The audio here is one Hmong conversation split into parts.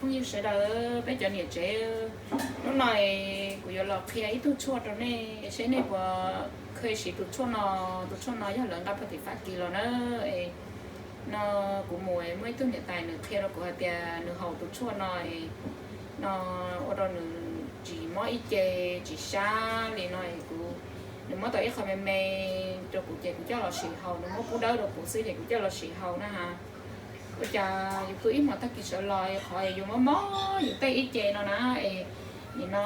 Phooj ywg sawv daws, peb cov niam tsev, hnub no kuv yuav los qhia ib tug tshuaj rau nej seb nej puas kheev siv tus tshuaj no. Tus tshuaj no yog lawv nqa puag tim Fab Kis los na. No kuv mus muaj ib tug niam tais nws qhia rau kuv hais tias nws haus tus tshuaj no no ua rau nws tsis mob ib ce, tsis sab li no. Kuv, nws muab tau ib qho me me rau kuv ces kuv coj los sim haus, nws muab pub dawb rau kuv xwb ces kuv coj los sim haus na ha. Ua cas yus pw ib hmos tag kis sawv los qhov yus mob mob yus tej ib ce no na, es nim no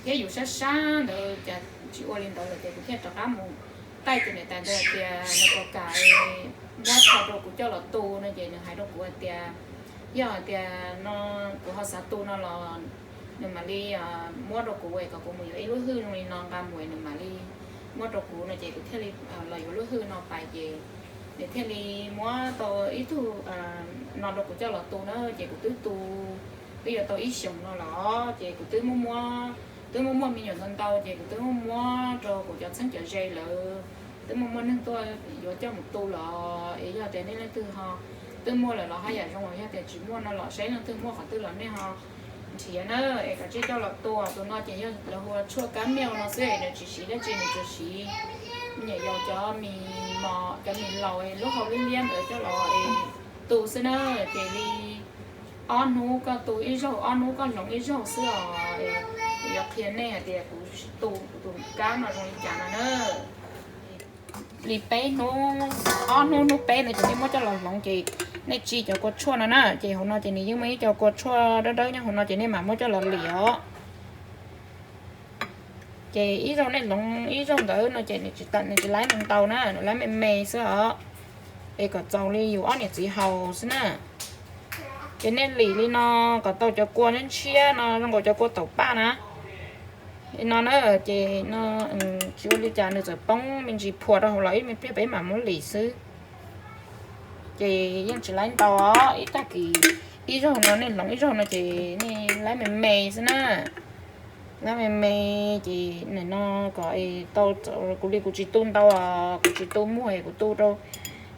thiab yus sab sab ntawd cas tsis ua li ntawd lawm ces kuv thiaj rov qab mus taij tus niam tais ntawd hais tias nws puas kam muab rho rau kuv coj los tu no ces nws hais rau kuv hais tias yog hais tias no kuv ho xav tu no los nws mam li muab rau kuv es kom kuv mus yuav ib lub hwj zoo li no nqa mus es nws mam li muab rau kuv no ces kuv thiaj li los yuav lub hwj no pais ces nws thiaj li muab tau ib tug no rau kuv coj los tu na ces kuv twb tu twb yuav tau ib xyoos no los ces kuv twb muaj muaj, twb muaj muaj me nyuam ntau ntau ces kuv twb muaj muab rau kuv cov txheeb cov ze lawm, twb muaj muaj neeg tuaj yuav coj mus tu los es yog tias nej leej twg ho twb muaj lawm los haj yam zoo, yog tias tsis muaj no los saib leej twg muaj qhov twg los nej ho nrhiav na es kav tsij coj los tu. Tus no ces yog lawv hu ua tshuaj kab miauj no xwb, nws tsis siv dab tsi, nws tsuas siv me nyuam yaus cov mis mos, cov mis laus lub hau liab liab ntawd coj los tu xwb na. Ces li ob hnub koj tu ib zaug, ob hnub koj hloov ib zaug xwb os. Kuv yuav qhia nej hais tias kuv tu kuv tus kab no zoo li cas no na. Li peb hnub, ob hnub hnub peb ntawd ces nej muab coj los hloov ces nej tsis cov kua tshuaj no na, ces hauv no ces nws yeej muaj ib co kua tshuaj dawb dawb nyob hauv no ces nej mam muab coj los lim os. Ces ib zaug nej hloov ib zaug ntawd no ces nws tsis laib ntau ntau na, nws laib me me xwb os. Es kom txaus li yus ob niam txiv haus xwb na. Ces nej lim li no kom tau cov kua ntshiab ntshiab no zoo nkaus cov kua taum paj na. Li no na, ces no tsis ua li cas, nws txawm poob me ntsis phuam rau hauv los ib me pliag peb mam muab lim xwb. Ces yeej tsis laib ntau os, ib tag kis ib zaug no nej hloov ib zaug no ces nej laib me me xwb na. Laib me me ces nim no kom tau, kuv li kuv tsis tu ntau os, kuv tsis tu muag es kuv tu rau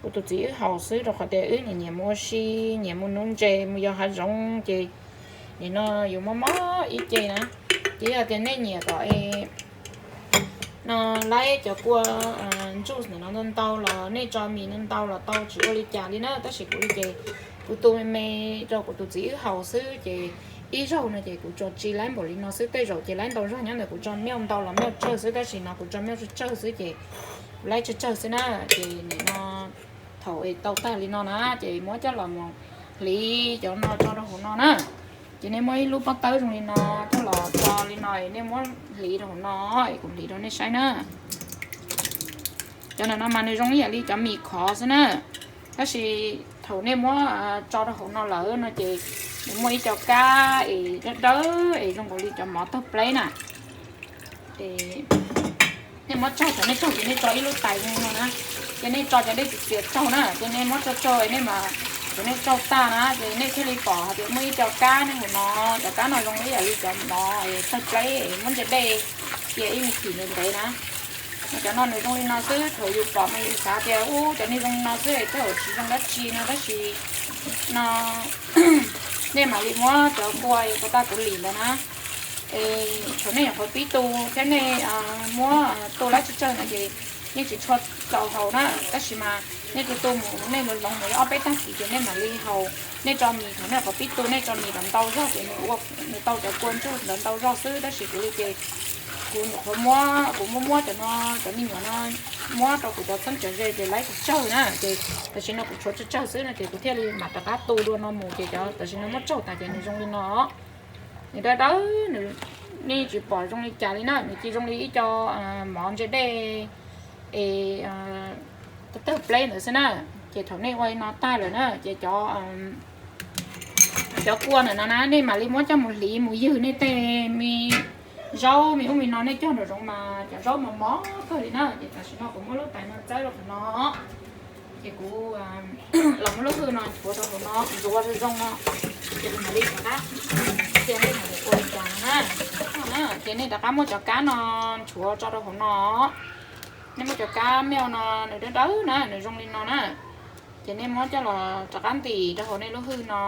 kuv tus txiv wb haus xwb rau qhov tias wb nyiam nyiam mus ua si, nyiam mus nuv ntses, mus yos hav zoov ces nim no yus mob mob ib ce na. Ces yog tias nej nyiam kom no laib cov kua ntsuj ntawm no ntau ntau los nej tso mis ntau ntau los tau tsis ua li cas li na, tab sis kuv li ces kuv tu me me rau kuv tus txiv wb haus xwb ces ib zaug no ces kuv tsuas tsis laib npaum li no xwb, tej zaum ces laib ntau zog nyob ntawm kuv tso miauj ntau los miauj tsawg xwb, tab sis no kuv tso miauj tsawg tsawg xwb ces kuv laib tsawg tsawg xwb na. Ces nim no thaum es tau tag li no na ces muab coj los mus hliv cov no tso rau hauv no na. Ces nej muab ib lub pob tawb zoo li no coj los tso li no, nej muab hliv rau hauv no, es kuv hliv rau nej saib na. Cov ntawm no mas nws zoo ib yam li cov mis khov xwb na, tab sis thaum nej muab tso rau hauv no lawm no ces nws muaj ib co kab es dawb dawb es zoo nkaus li cov mov taug pleb na. Nej muab tsaug, thaum nej tsaug ces nej tso ib lub tais zoo no na, ces nej tso cov dej txias txias tsaug na, ces nej muab tsaug tsaug nej mas, thaum nej tsaug tag na ces nej thiaj li pom hais tias muaj ib co kab nyob hauv no. Cov kab no zoo ib yam li cov mov taug pleb, muab ntsia dej cia ib me chim ntev ntev na. Cov no nws zoo li no xwb, thaum yus pom mas yus xav tias ub cov no zoo li no xwb, tej zaum tsis zoo dab tsi no, tab sis no nej mam li muab cov kua uas kuv lim ntawd na, thaum nej nyuam qhuav pib tu thiab nej muab tu laib tsawg tsawg no ces yeej tsis tshua txaus haus na, tab sis mas nej tu tu mus nej hloov hloov mus ob peb tag kis ces nej mam li haus. Nej tso mis, thaum nej nyuam qhuav pib tu nej tso mis kom ntau zog ces nws tau cov kua ntsuj ntawd ntau zog xwb, tab sis kuv li ces kuv nyuam qhuav muab, kuv muab muab cov no, cov me nyuam no muab rau kuv cov txheeb cov ze ces laib tsawg tsawg na, ces tam sim no kuv tshuav tsawg tsawg xwb no ces kuv thiaj li mam rov qab tu dua no mus ces cov tam sim no muab tsaug tas ces nws zoo li no. Nws dawb dawb, nws, nej tsis pom zoo li cas li na, nws cia zoo li ib co mov ntsia dej es tawg pleb ntawd xwb na. Ces thaum nej ua li no tag lawm na ces cov, cov kua ntawm no na nej mam li muab coj mus hliv mus ywg nej tej me zaub me ub me no nej cog nraum zoov mas cov zaub mos mos kawg li na. Ces tam sim no kuv muab lub tais no txawb rau qhov no, ces kuv los muab lub hwj no nchuav rau hauv no ntxuav zoo zoo no, ces kuv mam li rov qab qhia nej mam li ua li cas no na. Ces nej rov qab muab cov kab no nchuav tso rau hauv no. Nej muab cov kab miauj no nws dawb dawb na, nws zoo li no na, ces nej muab coj los rov qab ntim rau hauv nej lub hwj no.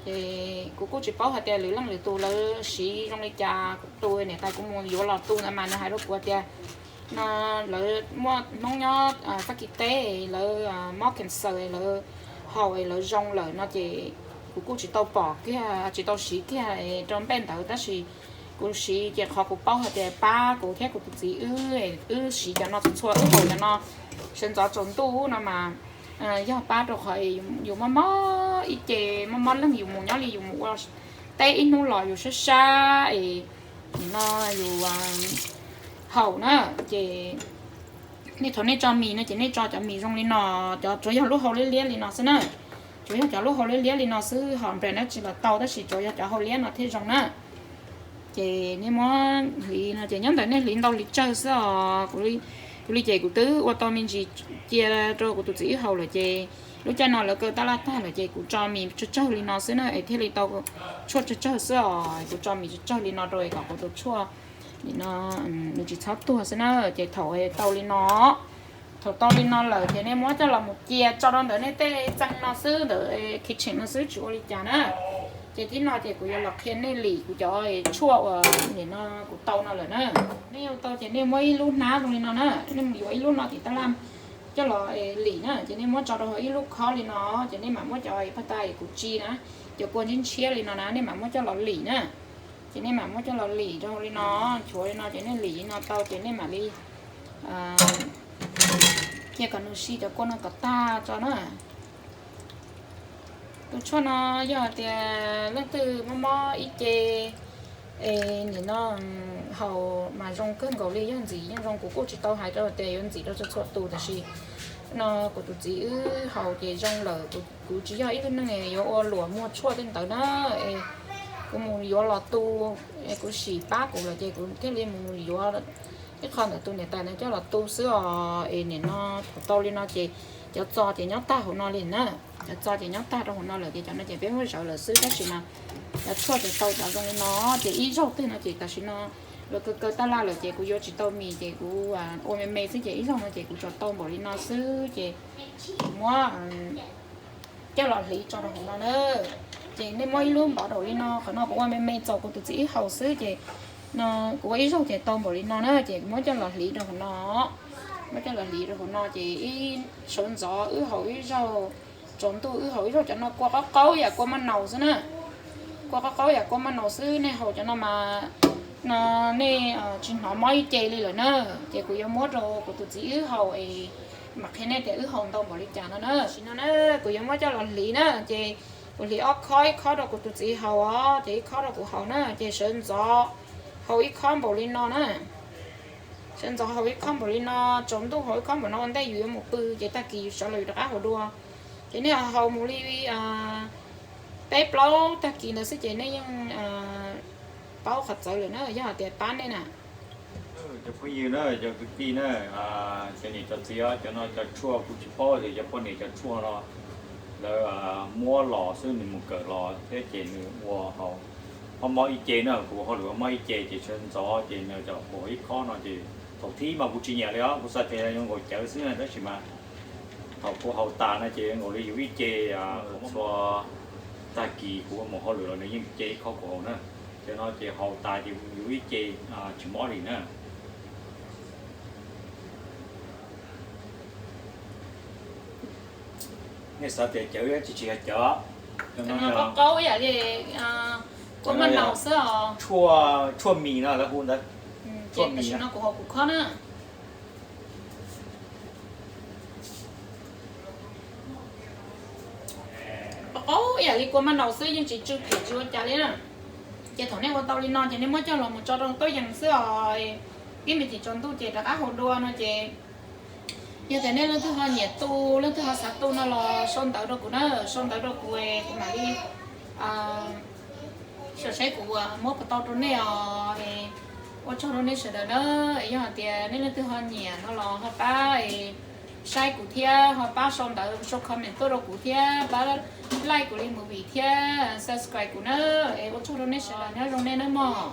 Ces kuv kuj tsis paub hais tias lwm leej lwm tus lawv siv zoo li cas. Tus niam tais kuv mus yuav los tu ntawd mas nws hais rau kuv tias no lawv muaj Hmoob nyob Fab Kis teb lawv mob cancer lawv haus lawv zoo lawm no ces kuv kuj tsis tau pom kiag tsis tau siv kiag rau npej ntawd tab sis kuv siv ces qhov kuv paub hais tias pab kuv thiab kuv tus txiv wb, wb siv cov no txhua txhua wb haus cov no sawv ntxov tsaus ntuj no mas yog pab rau qhov yus mob mob ib ce mob mob leeg yus mus nyob li yus mus ua teb ib hnub los yus sab sab es nim no yus haus na ces nej thaum nej tso mis no ces nej tso cov mis zoo li no, cov tsuav yog lub hau liab liab li no xwb na. Tsuav yog cov lub hau liab liab li no xwb ho brand dab tsi los tau tab sis tsuav yog cov hau liab no thiaj zoo na. Ces nej muab hliv no ces nyob ntawm nej hliv ntau hliv tsawg xwb os. Kuv li ces kuv twb ua tau me ntsis cia rau kuv tus txiv wb haus lawm ces lub caij no lawv kaw tab laj tag lawm ces kuv tso mis tsawg tsawg li no xwb na es thiaj li tau tshuaj tsawg tsawg xwb os. Kuv tso mis tsawg tsawg li no rau kom kuv tus tshuaj nim no nws tsis txhob tuag xwb na. Ces thaum tau li no thaum tau li no lawm ces nej muab coj los mus cia tso rau ntawm nej tej txee no xwb ntawm kitchen no xwb tsis ua li cas na. Ces tib no ces kuv yuav los qhia nej lim kuv cov tshuaj uas nim no kuv tau no lawm na. Nej yuav tau ces nej muab ib lub hnab zoo li no na, nej mus yuav ib lub no tim tab laj coj los lim na ces nej muab tso rau hauv ib lub khob li no ces nej mam muab cov paj tas kuv tsi na, cov kua ntshiab ntshiab li no na nej mam muab coj los lim na. Ces nej mam muab coj los lim rau li no, nchuav li no ces nej lim li no tau ces nej mam li cia kom nws si cov kua no kom tag tso na. Tus tshuaj no yog hais tias leej twg mob mob ib ce es nim no haus mas zoo kawg nkaus li, yog ntxim yeej zoo. Kuv kuj tsis tau hais rau tias yuav ntxim rau txhua txhua tus tab sis no kuv tus txiv wb haus ces zoo lawm. Kuv tsis yog ib tug neeg yuav ua luam muag tshuaj tej ntawd na. Es kuv mus yuav los tu, kuv sim pab kuv lawm ces kuv thiaj li mus yuav ib qho ntawm tus niam tais no coj los tu xwb os. Es nim no thaum tau li no ces cov txo ces nyob tag hauv no li na. Cov txo ces nyob tag rau hauv no lawm ces cov no ces peb muab zawv lawm xwb tab sis no cov tshuaj ces tau cov zoo li no. Ces ib zaug twg no ces tam sim no lawv kaw kaw tab laj lawm ces kuv yuav tsis tau mis ces kuv ua me me xwb ces ib zaug no ces kuv tsuas tau npaum li no xwb ces kuv muab coj los hliv tso rau hauv no na. Ces nej muab ib lub npov daum li no, qhov no kuv ua me me txaus kuv tus txiv wb haus xwb ces no kuv ua ib zaug ces tau npaum li no na ces kuv muab coj los hliv rau hauv no. Muab coj los hliv rau hauv no ces ib sawv ntxov wb haus ib zaug, tsaus ntuj wb haus ib zaug. Cov no kua qaub qaub yam kua maj naus xwb na. Kua qaub qaub yam kua maj naus xwb, nej haus cov no mas no nej tsis hnov mob ib ce li lawm na. Ces kuv yuav muab rau kuv tus txiv wb haus es mam qhia nej tias wb haus ntau npaum li cas no na. Tam sim no na kuv yuav muab coj los hliv na ces kuv hliv ob khob, ib khob rau kuv tus txiv haus os ces ib khob rau kuv haus na. Ces sawv ntxov haus ib khob npaum li no na. Sawv ntxov haus ib khob npaum li no, tsaus ntuj haus ib khob npaum no ua ntej yus yuav mus pw ces tag kis yus sawv los yus rov qab haus dua. Ces nej haus mus li peb plaub tag kis ntawd xwb ces nej yeej paub qhov txawv lawm na, yog hais tias pab nej na. Cov phooj ywg na, cov kwv tij na, cov niam cov txiv, cov no cov tshuaj kuv tsis paub tias cov poj niam cov tshuaj no lawv muab los xwb nws mus kawm los thiab ces nws ua haus mob mob ib ce na, kuv hauj lwm mob ib ce ces sawv ntxov ces nws coj haus ib khob no ces thaum thib mas kuv tsis nyiam li os, kuv xav tias yuav nkaum cawv xwb na tab sis mas thaum kuv haus tas no ces nkaus li yus ib ce, txhua tag kis kuv mus hauj lwm los nws yeej ce ib khob kuv haus na. Cov no ces haus tas ces yus ib ce tsis mob li na. Nej xav tias cawv tsis tsis yog cawv, cov no qaub ib yam li kua maj naus xwb os. Tshuaj mis no lawv hu ntawd. Tshuaj mis no kuv haus kuv khob na. Qaub ib yam li kua maj naus xwb yeej tsis tsw phem tsis ua cas li na. Ces thaum nej ua tau li no ces nej muab coj los mus tso rau tuab yees xwb os. Ib me ntsis tsaus ntuj ces rov qab haus dua no ces yog tias nej leej twg ho nyiam tu, leej twg ho xav tu no los sau ntawv rau kuv na, sau ntawv rau kuv, kuv mam li xyuas saib kuv muab puas tau rau nej os. Ua tsaug rau nej sawv daws na. Yog hais tias nej leej twg ho nyiam no los ho pab saib kuv thiab ho pab sau ntawv sau comment tuaj rau kuv thiab pab like kuv li movie thiab subscribe kuv na. Ua tsaug rau nej sawv daws, nyob zoo nej nawb mog.